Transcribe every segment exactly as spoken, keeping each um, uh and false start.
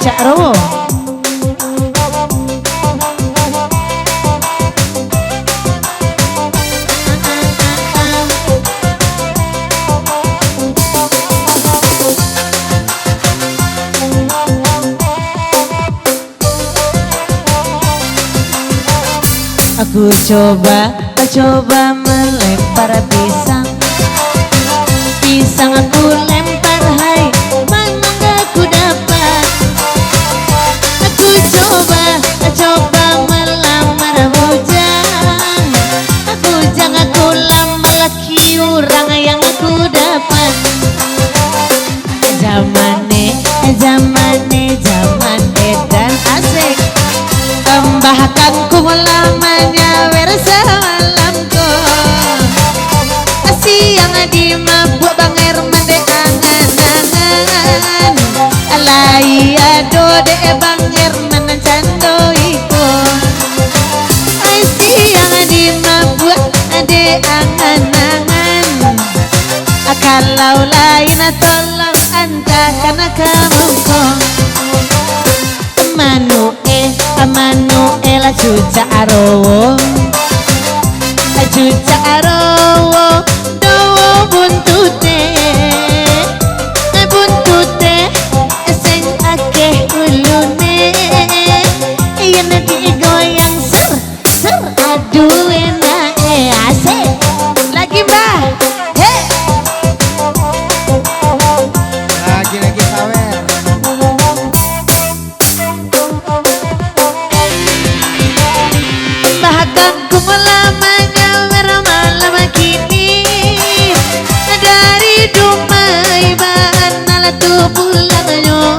Cak Rowo. Aku coba, coba melempar pisang. Pisang aku lempar, hai, mangga aku dapat. Aku coba, coba melamar bujang. Bujang aku lamar, laki urang yang aku dapat. Jaman e, jaman e, jaman edan asik. Bahkan ku lah manyawer samalam ko. Siang di mabuak Bang Herman dek angan-angan. Lai ado dek Bang Herman nan cando iko. Ai siang di mabuak dek angan-angan. Kalau lain tolong antakan ka mangko. Manuek, manuek lah cucak arowo. Cucak arowo, dowo buntute. Buntute, seng akeh ulune. Yen digoyang ser, ser, aduh enak e, asik. Lagi, Mbah. Hei. Lagi-lagi sawer. Bahkan ku lah manyawer malam kini. Dari Dumai bana lah tu pulangnyo.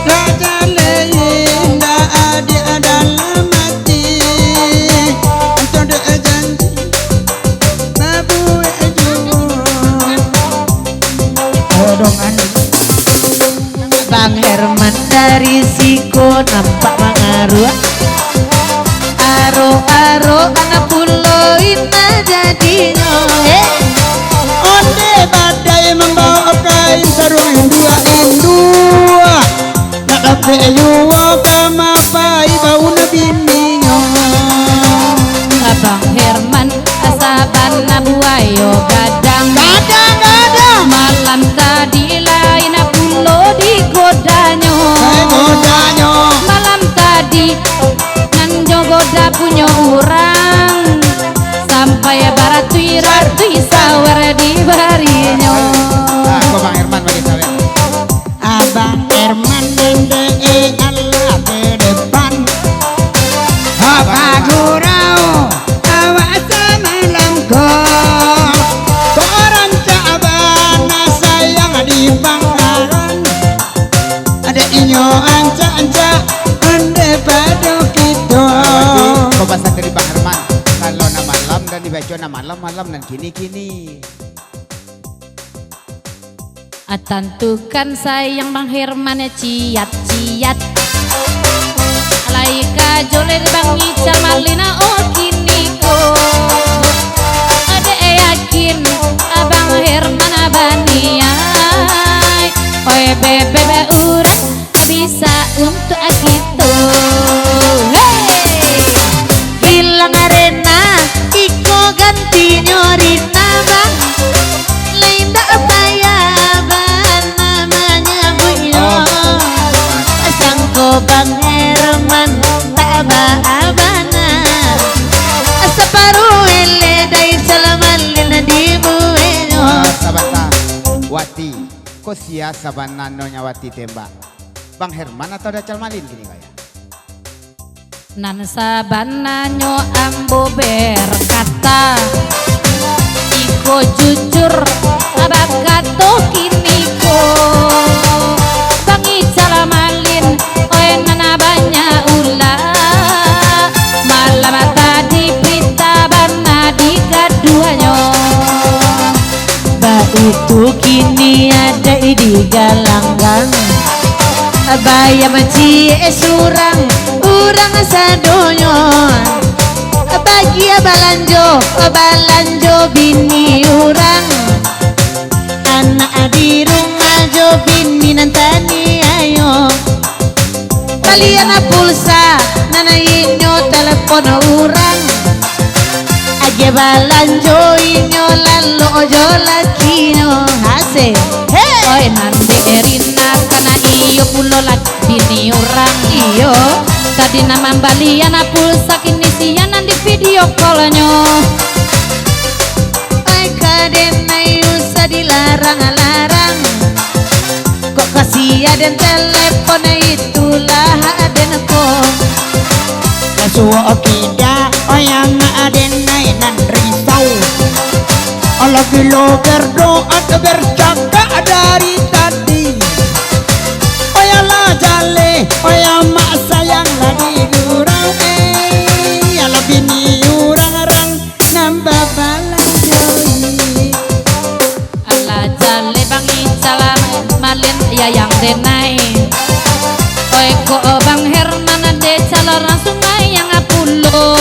Raja Lei indak adiak dalam ati. Anto dek janji babuek juo. Odongan. Bang Herman dari siko nampak mangaruah. Aro-aro anak pulo indak jadinyo, eh. Onde badai mambaok kain saruang induak-induak. Nak dapek juo ka mapai bauna bininyo. Abang Herman sabana buayo gadang. Gadang, gadang. Malam tadi lain pulo digodanyo. Digodanyo. Malam tadi nan jo goda punyo urang. Sampai baratuih-ratuih sawer dibarinyo. Ah, ko Bang Herman bagi sawer. Abang Herman nende e alah ke depan. Apa gurau awak samalam ko. Ko rancak bana sayang di Bang Herman. Ado inyo ancak-ancak ande pado kito. Ko pasan dari Bang Herman. Kalau nan malam dan dibaco nan malam-malam nan kini-kini. Tantukan sayang Bang Herman ciat-ciat. Lai ka joleh Bang Ical Malin, oh, kini ko. Dek yakin Bang Herman baniai. Oi bebek urang bisa untuak kito. Hei! Bilang Rena, iko gantinyo Rina, Bang. Lai ndak payah bana manyabuiknyo. Sangko Bang Herman tak baa bana. Saparuah eleh dai Ical Malin dibueknyo. Sabanta, Wati. Ko sia sabananyo Wati tembak? Bang Herman atau Ical Malin kini ko yo? Nan sabananyo ambo berkata, iko jujur bakato kini ko. Bang Ical Malin, oi nan banyak ula. Malam tadi prita bana di kaduanyo. Baitu kini adaik digalangkan. Bayam ciek surang, urang sadonyo. Bagi balanjo, balanjo bini urang. Anak di rumah jo bini nan taniayo. Balian pulsa, nan inyo telepon urang. Agiah balanjo inyo lalok jo lakinyo. Asik. Hei. Oi, nan dek Erina, kana iyo pulo lah bini urang. Iyo. Tadi nan mambalian pulsa, kini sia nan di video call-nyo. Ai ka denai usah dilarang-larang. Kok ka sia den telepon, itulah hak den ko. Lah suok kida, oi amak denai nan risau. Alah gilo berdoa, bercakap dari tadi. Oi alah jaleh, oi amak sayang lah di gurau, eh. Alah bini urang-urang nan babalanjoi. Alah jaleh Bang Ical, malin yayang denai. Oi kok Bang Herman, dek calon urang Sungai yang pulo.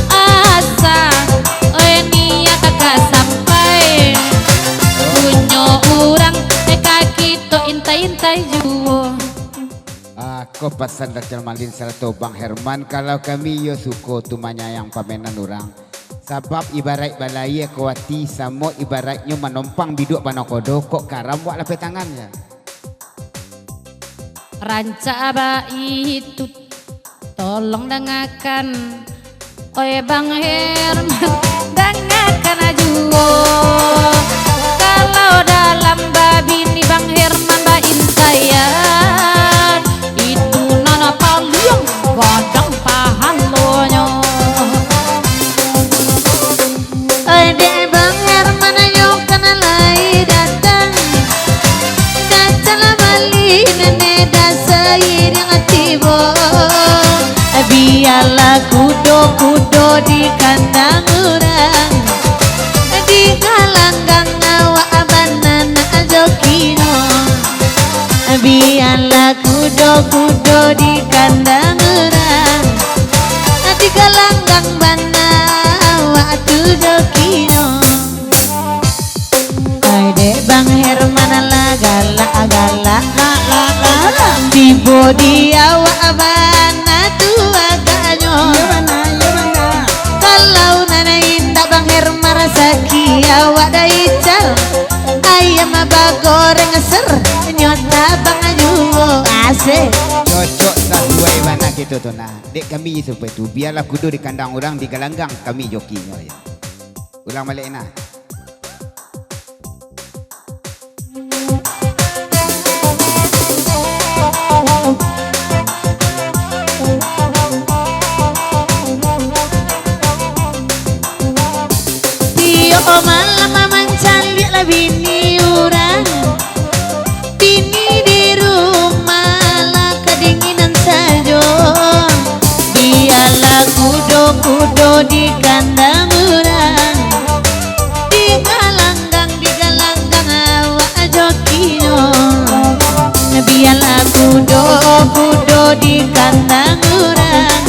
Asa, oi niat ka sampai. Punyo urang, eh, ka kito intai-intai juo. Ah, ko pasan Rachel Malin sarato Bang Herman, kalau kami yo suko tu manyayang pamenan urang. Sabab ibaraik balayia ka ati, samo ibaraiknyo manompang biduak banakodo, kok karam wak lapeh tangan, yo. Rancak baitu, tolong dangakan. Oi Bang Herman, dangakan juo. Kalau dalam babini Bang Herman baintaian, itu nan paliang gadang pahalonyo. Oi dek Bang Herman, ayo kana lai datang. Datanglah bali nene dasai dengan tibo. Bialah kudo-kudo di kandang urang, di galanggang awak bana nak jo kino. Bialah kudo-kudo di kandang urang, di galanggang bana awak tu jo kino. Ai dek Bang Herman lah galak-galak, tibo di awak bana tu agaknyo. Iyo bana, iyo bana. Kalau nan indak Bang Herman rasaki awak dai Ical, ayam bagoreng ser, nyo tabang juo. Asik. Cocok sasuai bana kito tu nah. Dek kami sarupo tu, bialah kudo di kandang urang, di galanggang kami jokinyo, yo. Ulang baliak, nah. Tiok malam mancaliak lah bini urang. Bini di rumah lah kadinginan sajo. Bialah kudo-kudo di kandang urang, di galanggang, di galanggang awak jo kino. Bialah kudo-kudo di kandang urang,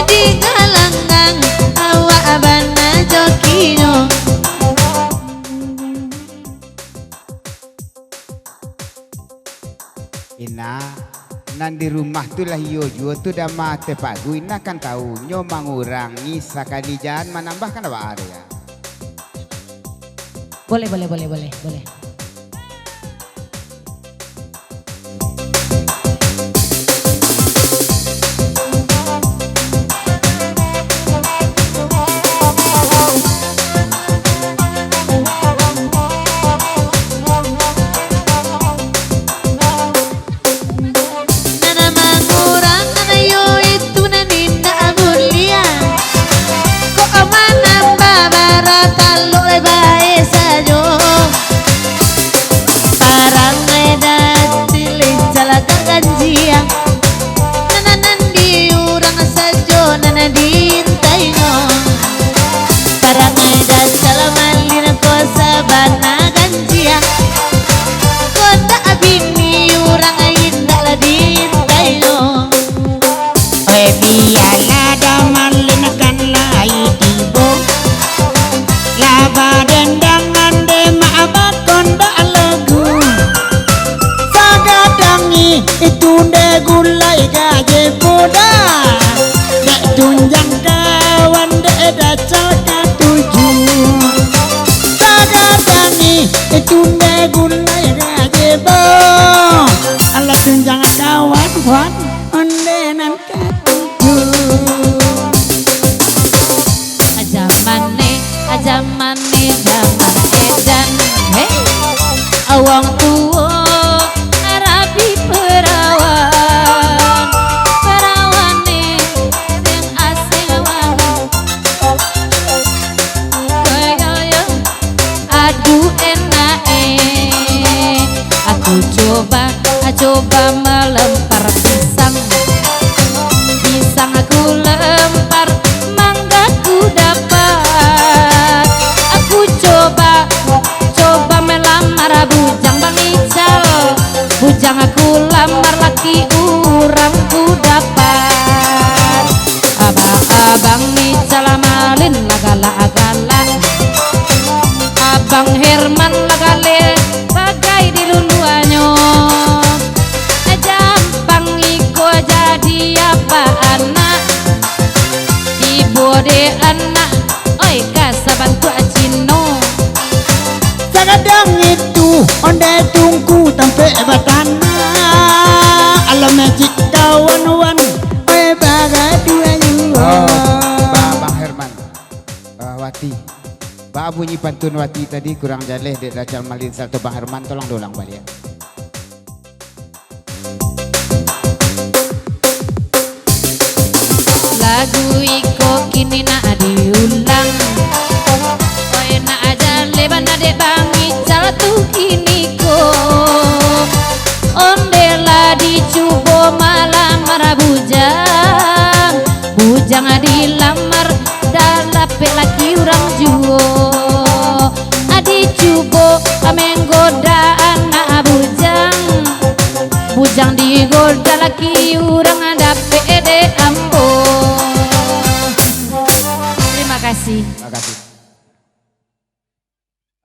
di galanggang awak bana jo kino. Ina, nan di rumah tu lah iyo juo tu dama tepagu, ina kan tahu, nyo mangurangi sakali jan manambah kan awak ari, ya. Boleh, boleh, boleh, boleh, boleh. Nan mangurang nan iyo itu nan indak mulia. Kok manambah bara talok lai bae sajo. Parangai dacilih calagak ganjia. Nan, nan di urang sajo nan diintainyo. Parangai dacal malin ko sabana ganjia. Kondak bini urang indak lah diintainyo. Oi, bialah damalin kan lai tibo. Lah badendangan dek mak bakon dak lagu. Sagadang i itu nde Dacal katuju. Bagadang ni, itu nde gulai gajebo. Alah tunjang kawan-kawan, onde nan katuju. Jaman ne, jaman ne, jaman edan. Hei, awang tuo, rabi perawan. Perawan ne, sing asing awang. Aduh, enak eh. Aku coba, coba melempar pisang. Pisang aku lempar, mangga ku dapat. Aku coba, coba melamar bujang Bang Ical. Bujang aku lamar laki urang ku dapat. Abang-abang ni calamalin lah galak-galak. Abang Herman lah galeh bagai di luluanyo. Jampang iko jadi apa anak? Ibo de anak, oi, ka sabantuak Cino. Sagadang itu, onde tungku tampek batanah. Alam magic kawan-wan, oi, bagaduah juo. Oh, Ba-, Bang Herman. Ah, Wati. Ba bunyi pantun Wati tadi kurang jaleh dek Dacal Malin sarato Bang Herman, tolong diulang baliak. Lagu iko kini nak diulang. Oi, nak jaleh bana dek Bang Ical tu kini ko. Onde lah dicubo malamar bujang. Bujang dilamar, dah dapek laki urang juo. Dicubo menggoda anak bujang. Bujang digoda laki urang, dapek dek ambo. Terima kasih.